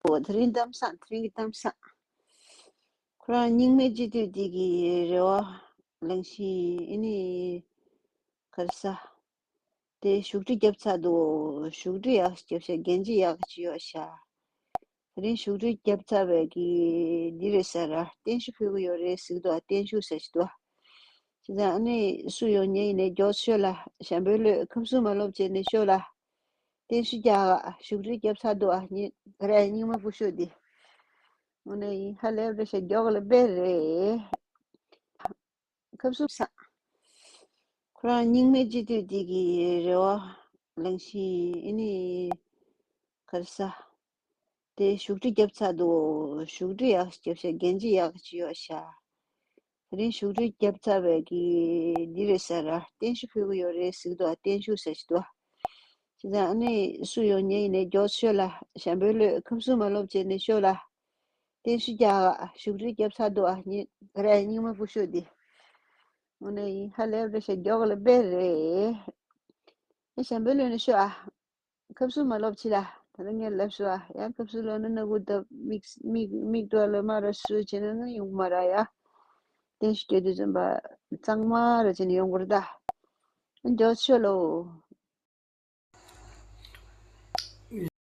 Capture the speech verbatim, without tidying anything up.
འོ། དེ་རིང་གཏམ་བཟང་། དེ་རིང་གི་གཏམ་བཟང་། ཁོ་རང་རྙིང་མའི་སྤྱི་འཐུས་དེ་གི་རེ་བ་ལངས་ཤིང་། ཨེ་ནི་ག་རེ་ཟ། དེ་བཞུགས་ཁྲི་བརྒྱབ་ཚར་འདུག། བཞུགས་ཁྲི་ཡག་བརྒྱབ་ཤག། འགན་ལྗི་ཡག་ཅིག་ཡོད་ཤག། དེ་རིང་བཞུགས་ཁྲི་བརྒྱབ་ཚར་བའི་གི་འདི་རེད་ཟེར། ར་བརྟན་བཞུགས་ཕུལ་གི་ཡོད་རེད་ཟེར་གི་འདུག། ཨ། བརྟན་བཞུགས་ཟེར་གྱི་འདུག། ཨ། བྱས་ཙང་ཨ་ནི་སུ་ཡོང་མཁན་ཡིན་ནའི་མགྱོགས་ཤོས་ལ། ཞྭ་འབོད་བློན། ཁབ་སུ་མ་ལོབས་བྱས་ནས་ཤོག་ལ། བརྟན་བཞུགས་རྒྱག་ག། བཞུགས་ཁྲི་བརྒྱབ་ཚར་འདུག། ཨ། ཉི་ག་རེ་རྙིང་མ་སྐུ་ཞབས་འདི། དངོས་གནས་ཡིན་ཧ་ལས་པ་རེད་ཤག། མགྱོགས་ལ་དཔེ་རེད། ཁབ་སུ་བཟང་། ཁོ་རང་རྙིང་མའི་སྤྱི་འཐུས་དེ་གི་རེ་བ་ལངས་ཤིང་། ཨེ་ནི་ག་རེ་ཟ། དེ་བཞུགས་ཁྲི་བརྒྱབ་ཚར་འདུག། བཞུགས་ཁྲི་ཡག་བརྒྱབ་ཤག། འགན་ལྗི་ཡག་ཅིག་ཡོད་ཤག། དེ་རིང་བཞུགས་ཁྲི་བརྒྱབ་ཚར་བའི་གི་འདི་རེད་ཟེར། ར་བརྟན་བཞུགས་ཕུལ་གི་ཡོད་རེད་ཟེར་གི་འདུག། ཨ། བརྟན་བཞུགས་ཟེར་གྱི་འདུག། ཨ། བྱས་ཙང་ཨ་ནི་སུ་ཡོང་མཁན་ཡིན་ནའི་མགྱོགས་ཤོས་ལ། ཞྭ་འབོད་བློན། ཁབ་སུ་མ་ལོབས་བྱས་ནས་ཤོག་ལ། བརྟན་བཞུགས་རྒྱག་ག། བཞུགས་ཁྲི་བརྒྱབ་ཚར་འདུག། ཨ། ཉི་ག་རེ་རྙིང་མ་སྐུ་ཞབས་འདི། དངོས་གནས་ཡིན་ཧ་ལས་པ་རེད་ཤག། མགྱོགས་ལ་དཔེ་རེད། ཨེ། ཞྭ་འབོད་བློན་ནས་ཤོག། ཨ། ཁབ་སུ་མ་ལོབས་ཅིག་ལ། ད་ལྟ་ངས་ལབ་སོང་། ཨ། ཡང་ཁབ་སུ་ལོབས་ན་སྣ་ཁུག་བརྡབ། མིག་མིག་མིག་ཏོ་ལ་མར་སུ་བྱས་ན་ང་ཡོང་གི་མ་རེད་ཡ། བརྟན་བཞུགས་སྐྱོད་དུས་ཙམ་པ་གཙང་མ་རེ་བྱས་ནས་ཡོང་དགོས་རེད་ད། མགྱོགས་ཤོག་ལོ།